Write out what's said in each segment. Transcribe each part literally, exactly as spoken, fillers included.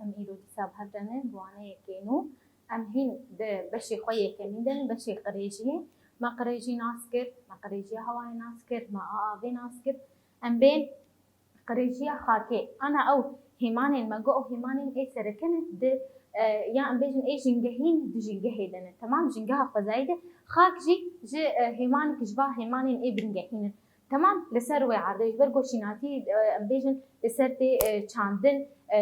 Em îro dîsa bi hev re ne, bi waneyekê nû. Em hîn di beşê xwe yekemîn de ne, beşê qirêjiyê. Me qirêjî nas kir, me qirêjiya hewayê nas kir, me a avê nas kir. Em bên qirêjiya xakê. Ana ew hêmanên me got, ew hêmanên ê sereke ne di, e, ya em bêjin ê jîngehîn di jîngehê de ne. Temam, jîngeha xwezayî de xak jî ji, e, hêmanek ji va hêmanên ê bingehîn in. Temam, li ser wê erdê ji ber ku şînatî, e, em bêjin li ser tê, e, çandin, e,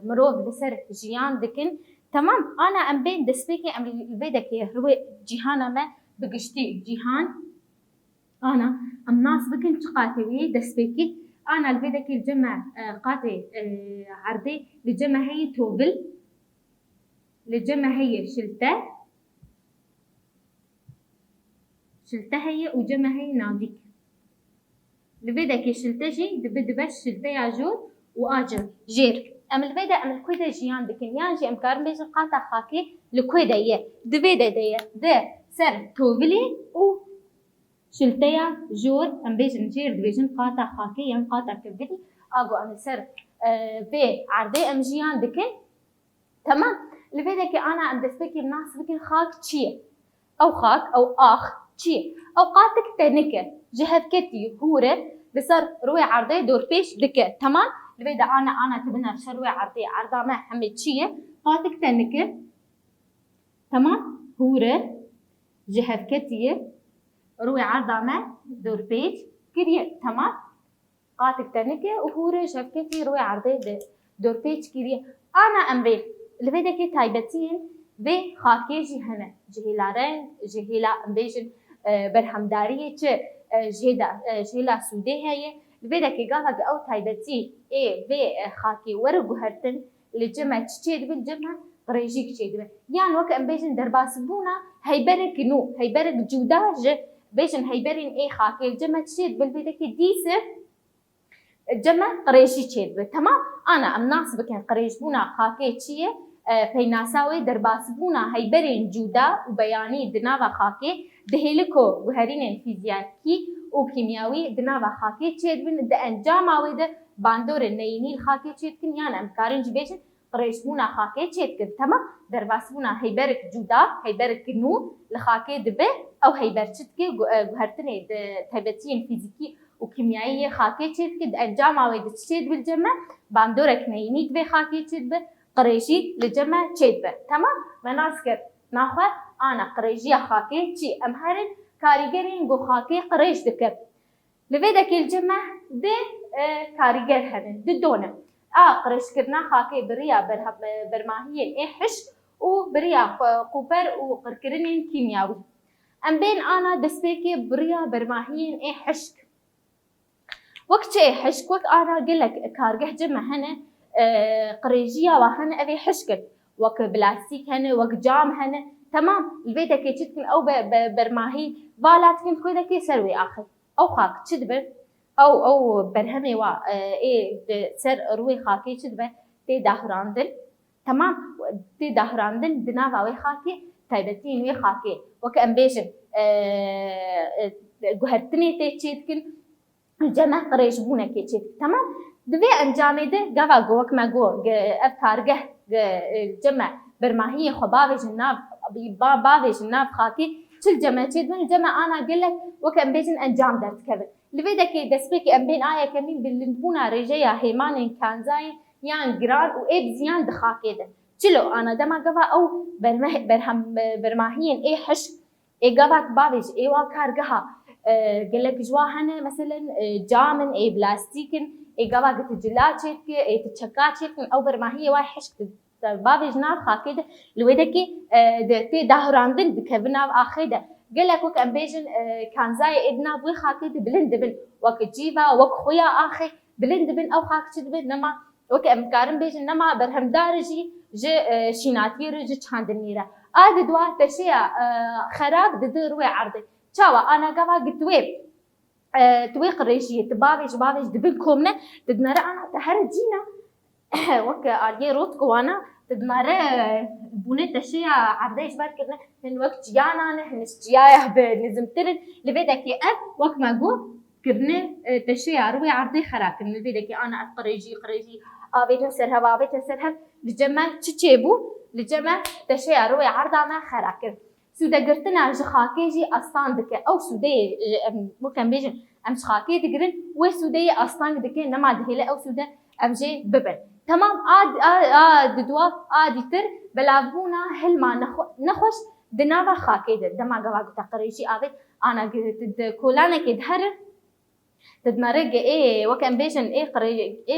mirov li ser jiyan dikin. Temam, ana em bên destpêkê em li vê dekê li wê cîhana me bi giştî cîhan, ana em nas bikin çi qatê wî yê destpêkê. Ana li vê dekê li cem me, e, qatê, e, erdê li cem me heye tovil, li cem me heye şilte, şilte heye û cem me heye navîk. Li vê dekê şilte jî dibe dibe şilteya jor û a cem jêr. Em li vê de em li ku de jiyan dikin? Yan jî em karin bêjin qata xakê li ku de ye? Di vê de de ye. Di ser tovilê û şilteya jor, em bêjin jêr, dibêjin qata xakê yan qata kevirî. A ku em li ser, e, vê erdê em jiyan dikin. Temam. Li vê dekê ana em destpêkê nas bikin xak çi ye? Ew xak, ew ax çi ye? Ew qatik tenik e. Ji hevketî hûr e, li ser rûyê erdê dorpêç dike. Temam. Li vê de ana, ana tibine ser rûyê erdê, erda me hemê çi ye? Qatik tenik e. Temam. Hûr e. Ji hevketî ye. Rûyê erda me dorpêç kiriye. Temam. Qatik tenik e û hûr e, ji hevketî rûyê erdê de dorpêç kiriye. Ana em vê, li vê dekê taybetiyên vê xakê jî hene. Ji hêla reng, ji hêla em bêjin, e, berhemdariyê çi, e, ji hêda, e, ji hêla sûdê heye. Li vê dekê gava ku ew taybetî ê vê, e, xakê were guhertin, li cem me çi çêdibe, li cem me qirêjîk çêdibe. Yan wek em bêjin derbasbûna heyberek nû, heyberek cuda ji bêjin heyberên ê xakê li cem me çi çêdibe, li vê dekê dîse cem me qirêjî çêdibe. Temam? Ana em nas bikin qirêjbûna xakê çi ye? E, peynasa wê derbasbûna heyberên cuda û beyanî di nava xakê, di hêlî ku guherînên fîzîkî û kîmyawî di nava xakê çêdibin, di encama wê de bandorên neyînî li xakê çêdikin, yan em karin jî bêjin qirêjbûna xakê çêdikin. Temam? Derbasbûna heyberek cuda, heyberek nû li xakê dibe, ew heyber çi dike? Gu-, e, guhertinê di taybetiyên fîzîkî û kîmyayî yê xakê çêdike, di encama wê de çi çêdibe li cem me? Bandorek neyînî di vê xakê çêdibe, qirêjî li cem me çêdibe. Temam? Me nas kir. Naxwe ana qirêjiya xakê çi? Em herin karîgerên ku xakê qirêj dike. Li vê dekê li cem me di, e, karîger hene, di don e. A, qirêjkirina xakê bi riya berha-, bermahiyên ê hişk û bi riya qu-, qûper û qirkirinên kîmyawî. Em bên ana destpêkê bi riya bermahiyên ê hişk. Wek çi ê hişk, wek ana gelek kargeh cem me hene, e, qirêjiya wa hene, ev ê hişk in. Wek plastîk hene, wek cam hene. Temam, li vê dekê çi dikin? Ew be-, be-, bermahî vala dikin, xwê dekê ser wê axê. Ew xak çi dibe? Ew, ew berhemê wa, e, ê di ser rûyê xakê çi dibe? Tê dahurandin. Temam, tê dahurandin di nava wê xakê, taybetiyên wê xakê. Weke em bêjin, e, e, guhertinê tê çêdikin, cem me qirêjbûnekê çêdikin. Temam? Di vê encamê de gava ku wek me got, ge-, ev kargeh, ge-, e, cem me bermahiyê xwe bavêjin nav, ba-, bavêjin nav xakê, çi li cem me çêdibin? Li cem me ana gelek, weke em bêjin, encam derdikevin. Li vê dekê destpêkê em bên a yekemîn, bilindbûna rêjeya hêmanên kanzayê yan giran û ê bi ziyan di xakê de. Çilo ana dema gava ew bermeh-, berhem-, bermahiyên ê hişk, ê gava bavêj, ê wa kargeha, e, gelek ji wa hene, meselen, e, cam in, ê plastîk in, ê gava ki tu cila çêdike, ê tu çeka çêdikin, ew bermahiyê wa hişk di Bavêj nav xakê de, li wê dekê, e, de tê dahurandin, dikevin nav axê de. Gelek wek em bêjin, e, kanzayê ê di nav wê xakê de bilind dibin. Wek cîva, wek xuya axê bilind dibin, ew xak çi dibin? Nema, wek em karin bêjin, nema berhemdar jî ji, e, şînatiyê re, ji çandiniyê re. A di dua teşeya, e, xerab didi rûyê erdê. Çawa? Ana gava gitwê e, tu wê qirêjiyê, tu bavêj, bavêj dibin kom ne, tu dinere ana te here cîna, wek aliyê rot ku wana, tu dinere bûne teşeya erdê ji ber kirine, hin wek çiyana ne, hin ji çiyaya bi nizimtir in, li vê dekê ev, wek me got, kirine, e, teşeya rûyê erdê xera kirin, li vê dekê ana ev qirêjî, qirêjî, Avêtin ser hev, avêtin ser hev, li cem me çi çêbû? Li cem me teşeya rûyê erda me xera kir. Sûdegirtina ji xakê jî aslan dike. Ew sûdeyê, e, em, wek em bêjin, em ji xakê digirin, wê sûdeyê aslan dike, nema dihêle ew sûde ev jê bibin. Temam, a, a, a, di dua, a dîtir, belavbûna hilma nexwe-, nexweş di nava xakê de. Dema gava gote qirêjî avêt, ana gi-, di, di kolanekê diherin, Ti dinere ge ê, wek em bêjin, ê qirê-, ê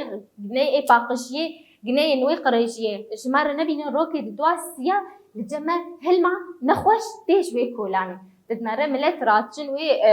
gineyê, ê paqijiyê, gineyên wê qirêjiyê ji me re nebînin, rokê di dua siya li cem me hilma nexweş tê ji wê kolanê. Ti dinere milet radiçin wê, e,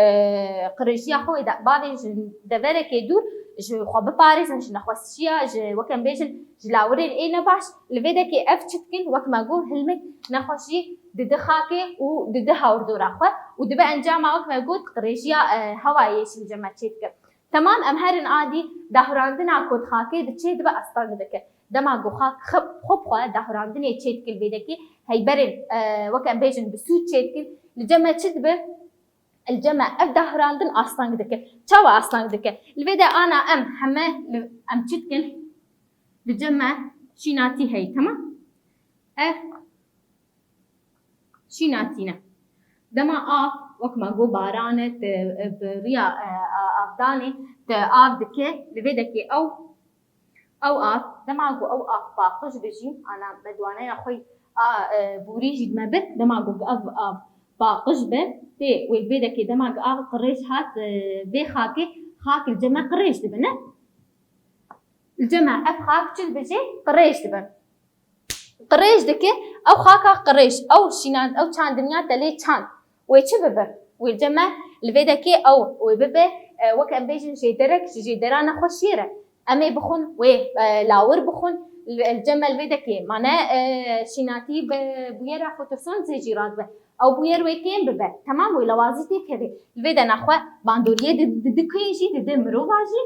qirêjiya xwe wê de, bavê ji deverekê dûr ji xwe biparêzin, ji nexweşiya, ji, wek em bêjin, ji lawirên ê nebaş. Li vê dekê ev çi dikin, wek me got, hilmek nexweşî dide xakê û dide hawrdora xwe û dibe encama, wek me got, qirêjiya, e, hewayê jî li cem me çêdike. Temam, em herin adî dahurandina ku di xakê de çêdibe asteng dike. Dema ku xak xwe bi xwe dahurandinê çêdike li vê dekê heyberên, e, wek em bêjin bi sûd çêdikin, li cem me çi dibe? Li cem me ev dahurandin asteng dike. Çawa asteng dike? Li vê de ana em heme li, em çi dikin? Li cem me şînatî heye, temam? Ev şînatî ne. Dema av, wek me got, baran e, te, e, bi riya, e, a-, avdanê te av dike, li vê dekê ew, ew av, dema ku ew av paqij be jî, ana me diwaneya xwe a, e, borî jî me bir, dema ku ev av paqij be, tê wê li vê dekê dema ku av qirêj hat, e, vê xakê, xak li cem me qirêj dibe, ne? Li cem me ev xak çi dibe jê? Qirêj dibe. Qirêj dike, ew xaka qirêj, ew şînan, ew çandiniya te lê çand. Wê çi bibe? Wê li cem me li vê dekê ew wê bibe, e, wek em bêjin jêderek, ji jêdera nexweşiyê re. Em ê bixwin wê, e, lawir bixwin, li, li cem me li vê dekê mane, e, şînatî bi bûyera fotosentezê jî radibe. Ew bûyer wê kêm bibe. Temam, wê lawazî têkeve. Li vê de nexwe bandoriyê di, di, dikê jî, dide mirova jî.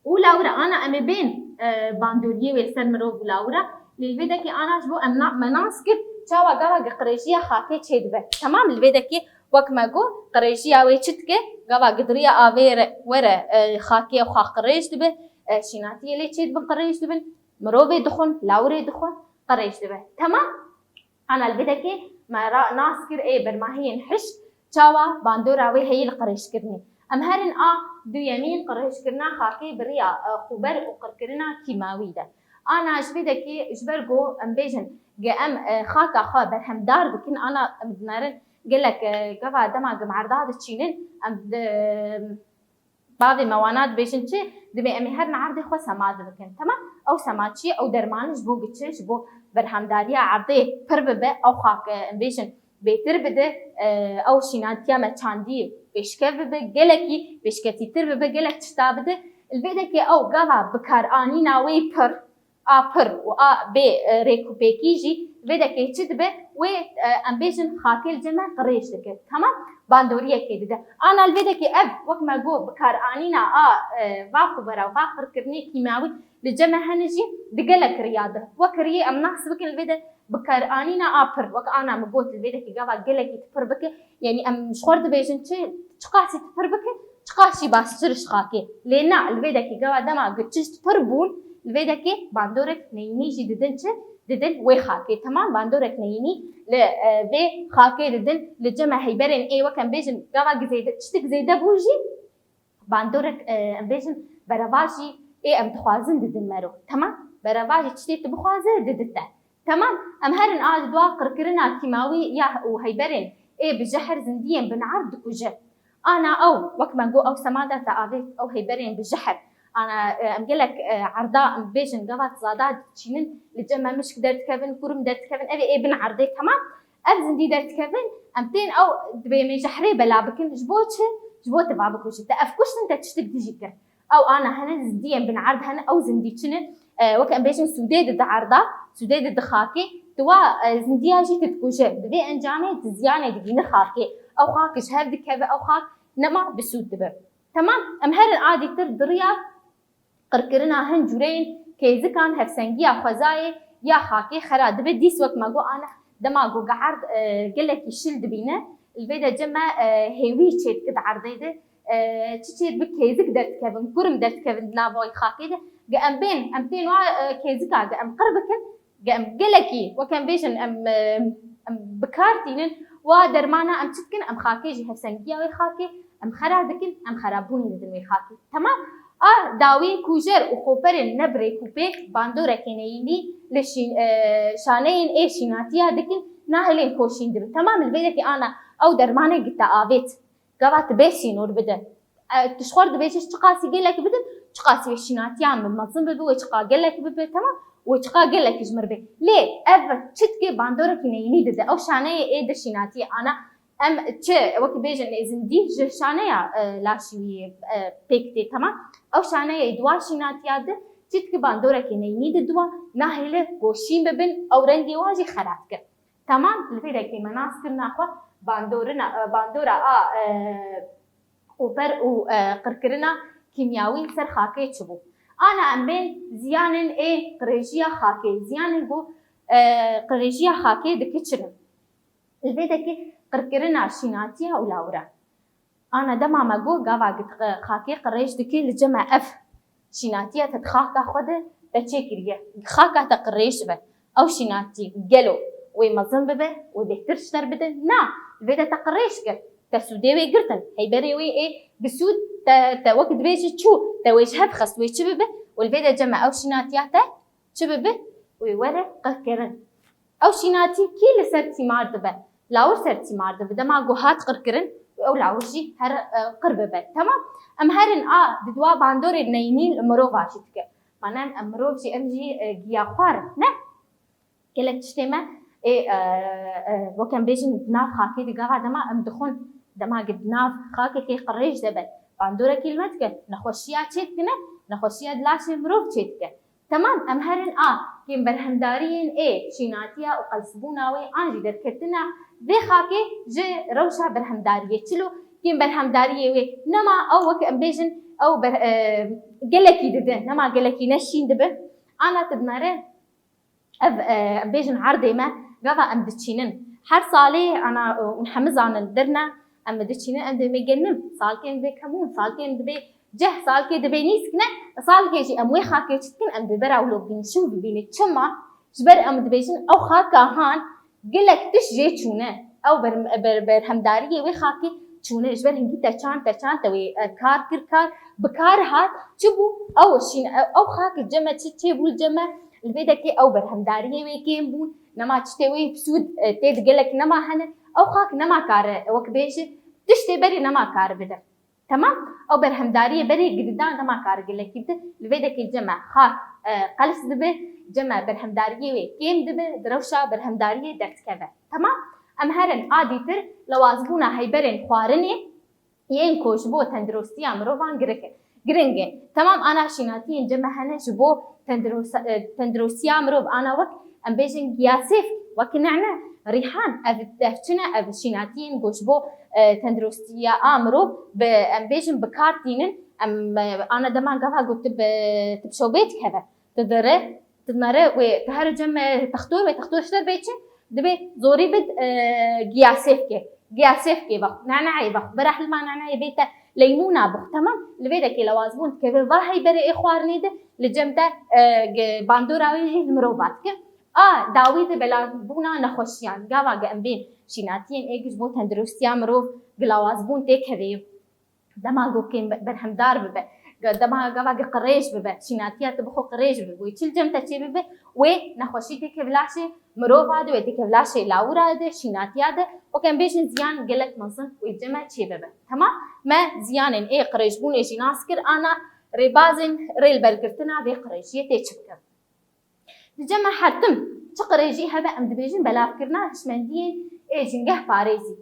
Û lawira ana em ê bên, e, bandoriyê wê ser mirov û lawira. Lê li vê dekê ana ji bo em na-, me nas kir, çawa gava gi qirêjiya xakê çêdibe. Temam, li vê dekê wek me got, qirêjiya wê çi dike? Gava gi diriya avê re were, e, xakê û xak qirêj dibe, e, şînatiyê lê çêdibin, qirêj dibin, mirovê dixwin, lawirê dixwin, qirêj dibe. Temam? Ana li vê dekê me ra-, nas kir ê bermahiyên hişk çawa bandora wê heye li qirêjkirinê. Em herin a duyemîn, qirêjkirina xakê bi riya, e, xuber û qirkirina kîmawî de. Ana ji vê dekê ji ber ku em bêjin ge em, e, xaka xwe berhemdar dikin, ana em dinerin gelek, e, gava dema ge em erda diçînin, em di, Bavê me wana dibêjin çi? Divê em ê herin erdê xwe sema dibikin. Temam? Ew sema çi ye? Ew derman e ji bo gi çi? Ji bo berhemdariya erdê pir bibe, ew xak, e, em bêjin bêtir bide, e, ew şînatiya me çandî pêşkev bibe, gelekî pêşketîtir bibe, gelek tişta bide. Li vê dekê ew gava bikaranîna wê pir, a pir û a bê, e, rêkûpêkî jî vê dekê çi dibe? Wê, e, em bêjin xakê li cem me qirêj dike. Temam? Bandoriyekê dide. Ana li vê dekê ev, wek me got, bikaranîna a, e, va xubera û va qirkirinê kîmawî li cem me hene jî di gelek riya de. Wek riyê em nas bikin li vê de bikaranîna a pir. Wek ana min got, li vê dekê gava gelekî tu pir bike. Yanî em ji xwe re dibêjin çi? Çiqasî tu pir bike, çiqasî baştir ji xakê. Lê na, li vê dekê gava dema gi tişt pir bûn, li vê dekê bandorek neyînî jî didin çi? Didin wê xakê. Temam, bandorek neyînî li, e, vê xakê didin, li cem me heyberên ê, wek em bêjin, gava gi zêde, tiştik zêde bû jî, bandorek, e, em bêjin, berevajî ê em dixwazin didin mero. Temam? Berevajî tiştê tu bixwaze didite. Temam? Em herin a di dua qirkirina kîmawî ya û heyberên ê bi jehr zindiyên binerd dikuje. Ana ew, wek me got, ew sema de te avêt ew heyberên bi jehr. Ana, e, em gelek, e, erda, em bêjin, gava zada diçînin, li cem me mişk derdikevin, kurim derdikevin, ev ê bin erdê, temam. Ev zindî derdikevin, em tên ew dibê em ê jehrê bela bikin. Ji bo çi? Ji bo te va bikujî. Te ev kuştin, te tiştik dijî kir. Ew ana hene zindiyên bin erd hene, ew zindî çi ne? E, wek em bêjin sûdê dide erda, sûdê dide xakê, tu wa, e, zindiya jî tu dikuje. Bi vê encamê tu ziyanê dibîne xakê. Ew xak ji hev dikeve, ew xak nema bi sûd dibe. Temam, em herin a dîtir di riya qirkirina hin cûreyên kêzikan hevsengiya xwezayê ya xakê xera dibe. Dîs wek me got ana dema ku ge erd, e, gelekî şil dibîne, li vê de cem me, e, hêwî çêdike di erdê de, e, çi çê dibe, kêzik derdikevin, kurm derdikevin di nava wê xakê de. Ge em bên, em tên wa, e, kêzika ge em qir bikin, ge em gelekî, wek em bêjin, em, e, em bi kar tînin, wa dermana em çi dikin, em xakê jî hevsengiya wê xakê, em xera dikin, em xerabûnê didin wê xakê. Temam? A dawî kujer û xoperên ne bi rêk û pêk, bandorekê neyînî li şî-, e, şaneyên ê şînatiya dikin, nahêlên koşîn dibin. Temam, li vê dekê ana ew dermanê gite avêt. Gava tu bê sînor bide. E, tu ji xwe re dibêjî çiqasî gelek bidin, çiqasî wê şînatiya min mezin bibe, wê çiqa gelek bibe, temam, wê çiqa gelek ji mir bê. Lê ev çi dike, bandorekî neyînî dide. Ew şaneyê ê di şînatiyê ana, em çi, wekî bêjin êzindî ji şaneya, e, laşî wî, e, pêk tê, temam. Ew şaneyê di wa şînatiya di çi dike, bandorekî neyînî dide wa, nahêle goşîn bibin, ew rengê wan jî xera dike. Temam, li vê dekê me nas kirina xwe bandorina, e, bandora a, e, û per û, e, qirkirina kîmyawî ser xakê çi bû. Ana em bên ziyanên ê qirêjiya xakê, ziyanên ku, e, qirêjiya xakê dike çi ne? Li vê dekê qirkirina şînatiya û lawira. Ana dema me got, gava git, e, xakê qirêj dike, li cem me ev şînatiya te di xaka xwe de te çêkiriye. Xaka te qirêj be. Ew şînatî gelo wê mezin bibe, wê bêhtir ji te re bide? Na, li vê de te qirêj kir. Te sûdê wê girtin. Heyberê wê ê bi sûd te, te wek dibêjî çû, te wê ji hev xist, wê çi bibe? Û li vê de cem me ew şînatiya te çi bibe? Wê were qirkirin. Ew şînatî kî li ser tîmar dibe? Lawir ser tîmar dibe. Dema ku hat qirkirin, ew lawir jî her, e, qir bibe. Temam? Em herin a di dua bandorê neyînî li mirova jî dike. Mana em, em mirov jî, em jî, e, giyaxwar in, ne? Gelek tiştê me ê, e, e, wek em bêjin di nav xakê de gava dema em dixwin, dema di nav xakekê qirêj de be, bandorekî li me dike, nexweşiya çê dikine, nexweşiya di laşê mirov çê dike. Temam, em herin a kêm berhemdariyên ê şînatiya û qelsbûna wê an jî derketina vê xakê ji rewşa berhemdariyê. Çilo kêm berhemdariyê wê nema ew wek em bêjin ew ber-, e, gelekî dide, nema gelekî ne şîn dibe. Ana tu dinere ev, e, em bêjin erdê me, gava em diçînin. Her salê ana, e, hûn hemî zanin dirne, em diçînin, em dibê genim, salkên dibê kemûn, salkên dibê ceh, salkê dibê nîsk ne, salkê jî em wê xakê çi dikin, em dibê bera wilo bînî, şû bibînî. Çima? Ji ber em dibêjin ew xaka han gelek tişt jê çûne. Ew ber-, ber-, berhemdariyê wê xakê çûne. Ji ber hingî te çand, te çand, te wê, e, kar kir, kar bi kar hat. Çi bû? Ew şîn-, ew, ew xak cem me çi çêbû cem me? Li vê dekê ew berhemdariyê wê kêm bûn. Nema tiştê wê bi sûd, e, tê di gelek nema hene. Ew xak nema kare, wek bêje, tiştê berê nema kare bide. Temam? Ew berhemdariyê berê girêdan dema kar gelekî bide, li vê dekê cem me xak, e, qels dibe, cem me berhemdariyê wê kêm dibe, di rewşa berhemdariyê derdikeve. Temam? Em herin a dîtir lewazbûna heyberên xwarinê yên ku ji bo tenduristiya mirovan girik e, giring e. Temam, ana şînatiyên cem me hene ji bo tendiros-, e, tenduristiya mirov, ana wek em bêjin giyasêv, wek nene, rîhan, ev, ev çi ne, ev şînatiyên ku ji bo, e, tenduristiya a mirov bi, em bêjin, bi kar tînin. Em, e, ana dema gava ku tu bi, tu bi şobê dikeve, tu dire, tu dinere wê, tu here cem, e, textor, wê textor ji te bê çi? Dibê zorî bid, e, giyasêvkê. Giyasêvkê vexwe, neneyê vexwe, bira hilma neneyê bê te leymûna bixwe, temam? Li vê dekê lewazbûn dikeve va heyberê ê xwarinê de, li cem te, e, ge-, bandora wê jî li mirova dike. A dawî de belavbûna nexweşiyan. Gava ge em bên şînatiyên ê giş bo tenduristiya mirov, gi lawazbûn têkevê. Dema gokên be-, berhemdar bibe, ge-, dema gava ge qirêj bibe, şînatiya te bixwe qirêj bibe, wê çi li cem te çê bibe, wê nexweşî têkev laşê mirova de, wê têkev laşê lawira de, şînatiya de, wek em bêjin ziyan gelek mezin wê li cem me çê bibe. Temam? Me ziyanên ê qirêjbûnê jî nas kir, ana rêbazên rêlbergirtina vê qirêjiyê tê çi bikin. Di cem me hetim çi qirêjî hebe, em dibêjin belavkirina hişmendiyên ê jingeh parêzî.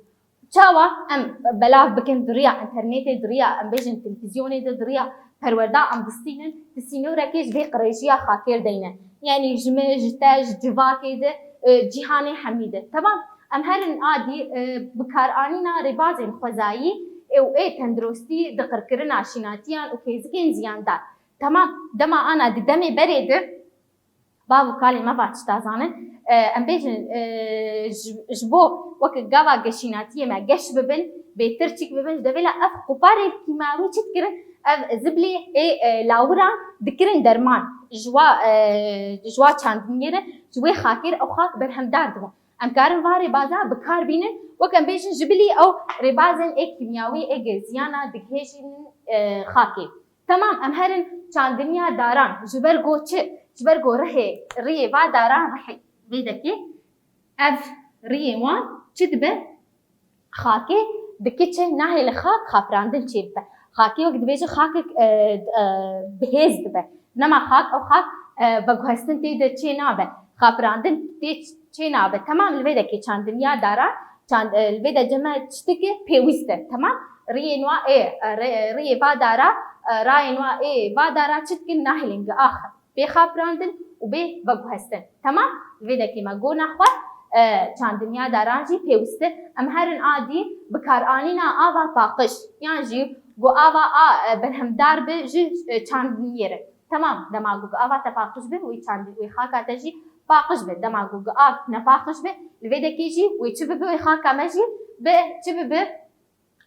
Çawa em belav bikin? Di riya înternetê, di riya, em bêjin, televîzyonê de, di riya perwerda em distînin, di sînorekê ji vê qirêjiya xakêr deyne. Yanî ji min, ji te, ji civakê de, e, cîhanê hemî de. Temam, em herin a dî, e, bikaranîna rêbazên xwezayî û ê tenduristî di qirkirina şînatiyan û kêzikên ziyandar. Temam, dema ana di demê berê de, Bav û kalên me va tişta zanin. E, em bêjin, e, ji, ji bo wek gava geşînatiyê me geş bibin, bêtir çîk bibin, ji devê la ev quparên kîmawî çi dikirin? Ev ziblê ê, e, lawiran dikirin derman. Ji wa, e, ji wa çandiniyê re, ji wê xakê re ew xak berhemdar dibû. Em karin va rêbaza bi kar bînin, wek em bêjin ji bilî ew rêbazên ê kîmyawî ê ge ziyana digihêjin, e, xakê. Temam, em herin çandiniya daran. Ji ber go çi? Ji ber go rihê, riyê va daran rihê vê dekê. Ev riyê wan çi dibe? Xakê dikiçe, nahêle xak xapirandin çêbibe. Xakê wek dibêje xakek, e, e, bihêz dibe. Nema xak, ew xak, e, veguhestin tê de çê nabe. Xapirandin tê çê nabe. Temam, li vê dekê çandiniya daran, çand-, e, li vê de ceme çi dike? Pêwîst e. Temam, riyên wa ê, e, rê-, riyê va dara, e, rayên wa ê va dara çi dikin? Nahêlin gi ax pê xapirandin û bê veguhestin. Temam? Li vê dekê me go nexwe, e, çandiniya daran jî pêwîst e. Em herin a dî bikaranîna ava paqij, yan jî go ava a, e, berhemdar bi ji, e, çandiniyê re. Temam, dema go ava te paqij be, wê çandin, wê xaka te jî paqij be. Dema go av nepaqij be, li vê dekê jî wê çi bibe, wê xaka me jî bi çi bibe?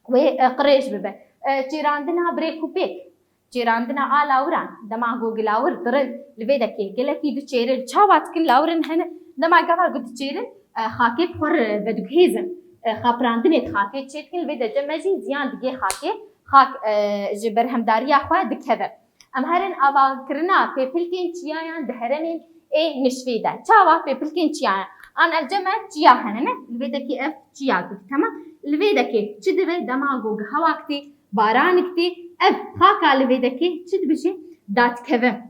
Wê, e, qirêj bibe. E, çêrandina birêk û pêk. Çêrandina a lawiran. Dema go gi lawir dirin, li vê dekê gelekî diçêrin. Çawa dikin lawirin hene? Dema gava go diçêrin, e, xakê bi xwe re vediguhêzin. E, xapirandinê di xakê çê dikin, li vê de cem me jî ziyan digê xakê. Xak, e, ji berhemdariya xwe dikeve. Em herin avakirina pêpilkên çiyayan di herêmên ê nişvê de. Çawa pêpilkên çiyayan? An ev cem me çiya hene, ne? Li vê dekê ev çiya got, temam. Li vê dekê çi dibe? Dema go gi hewak tê, baranik tê, ev xaka li vê dekê çi dibije? Dadikeve.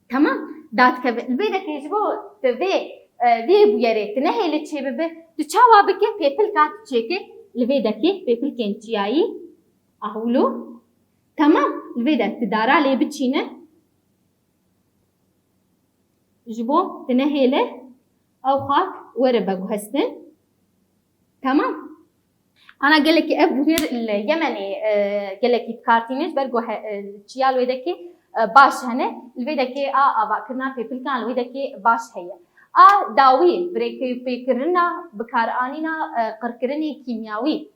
Temam? Dadikeve. Li vê dekê ji bo tu vê, e, vê bûyerê tu nehêlî çêbibe, tu çawa bike? Pêpilka tu çêke, li vê dekê pêpilkên çiyayî, ahûlo. Temam, li vê de tu dara lê biçîne. Ji bo tu nehêle ew xak were veguhestin. Temam. Ana gelekî ev bûyer li Yemenê, e, gelekî bi kar tîne, ji ber ku he-, e, çiya li wê dekê, e, baş hene. Li vê dekê a avakirina pêpilkan li wê dekê baş heye. A dawî, birêkpêkirina bikaranîna, e, qirkirinê kîmyawî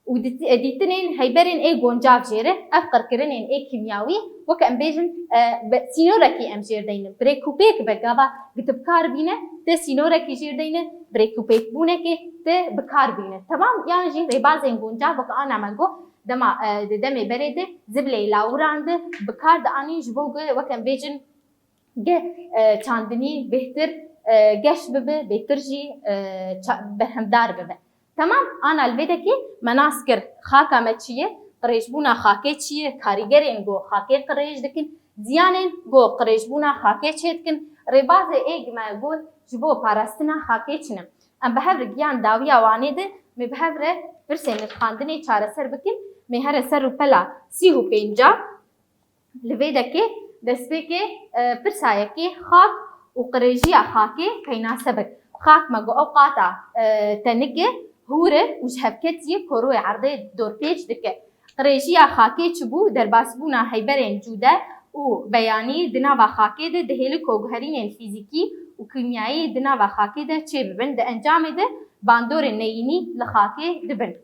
û dit-, dîtinên heyberên ê goncav jê re. Ev qirkirinên ê kîmyawî, weke em bêjin, e, bi sînorekî em jêr deynin. Birêk û pêk be gava gi tu bi kar bîne, te sînorekî jêr deyne, birêk û pêkbûnekê te bi kar bîne. Temam? Yan jî rêbazên goncav, weke ana me got, dema, e, di demê berê de ziblê lawiran de bi kar dianîn, ji bo ku, weke em bêjin, ge, e, çandinî bêhtir, e, geş bibe, bêhtir jî, e, ça-, berhemdar bibe. Temam, ana li vê dekê me nas kir, xaka me çi ye, qirêjbûna xakê çi ye, karîgerên ku xakê qirêj dikin, ziyanên ku qirêjbûna xakê çê dikin, rêbazê ê gi me got ji bo parastina xakê çi ne. Em bi hev re giyan dawiya wanê de, me bi hev re pirsên nirxandinê çareser bikin, me here ser rûpela sî û pênca. Li vê dekê destpêkê, e, pirsa yekê xak û qirêjiya xakê peynase bik. Xak me got ew qata, e, tenik e, hûr e û ji hevketiyê koroyê erdê dorpêç dike. Qirêjiya xakê çi bû? Derbasbûna heyberên cûde û beyanî di nava xakê de dihêli koguherînên fîzîkî û kîmyayî di nava xakê de çêbibin. Di encamê de bandorên neyînî li xakê dibin.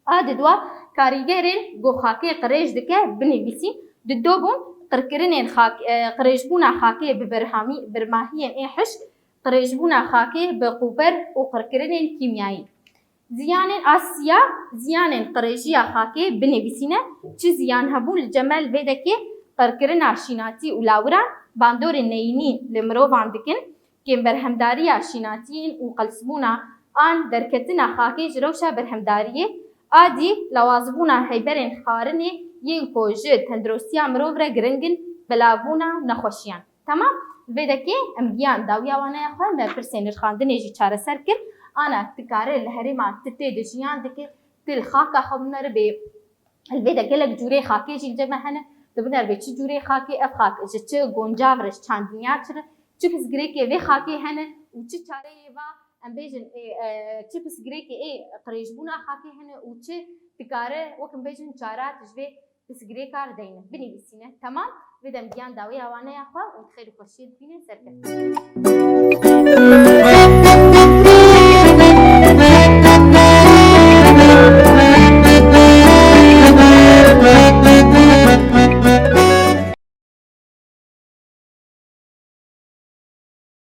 A di dua karîgerên ku xakê qirêj dike binivîsî, di do bûn qirkirinên xak-, e, qirêjbûna xakê bi berhamî-, bermahiyên ê hişk, qirêjbûna xakê bi qûber û qirkirinên kîmyayî. Ziyanên a siya, ziyanên qirêjiya xakê binivîsîne, çi ziyan hebûn li cem me li vê dekê qirkirina şînatî û lawiran, bandorên neyînî li mirovan dikin, kêmberhemdariya şînatiyên û qelsbûna an derketina xakê ji rewşa berhemdariyê, a dî lawazbûna heyberên xwarinê yên ku ji tenduristiya mirov re giring in, belavbûna nexweşiyan. Temam? Li vê dekê em giyan dawiya waneya xwe, me pirsên nirxandinê jî çareser kir. Ana tu kare li herêma tu tê de jiyan dike, tu li xaka xwe binere bê Li vê de gelek cûrê xakê jî li cem me hene. Tu biner bê çi cûrê xakê, ev xak ji çi goncav re, ji çandiniya çi re, çi pirsgirêkê vê xakê hene û çi çareyê va, em bêjin, ê, e, çi pirsgirêkê ê qirêjbûna xakê hene û çi dikare, wek em bêjin, çara tu ji vê Pirsgirêka rideyne. Binivîsîne. Temam. Vê dem giyan dawiya waneya xwe û xêr û xweşiyê dibînin. Serkeftin.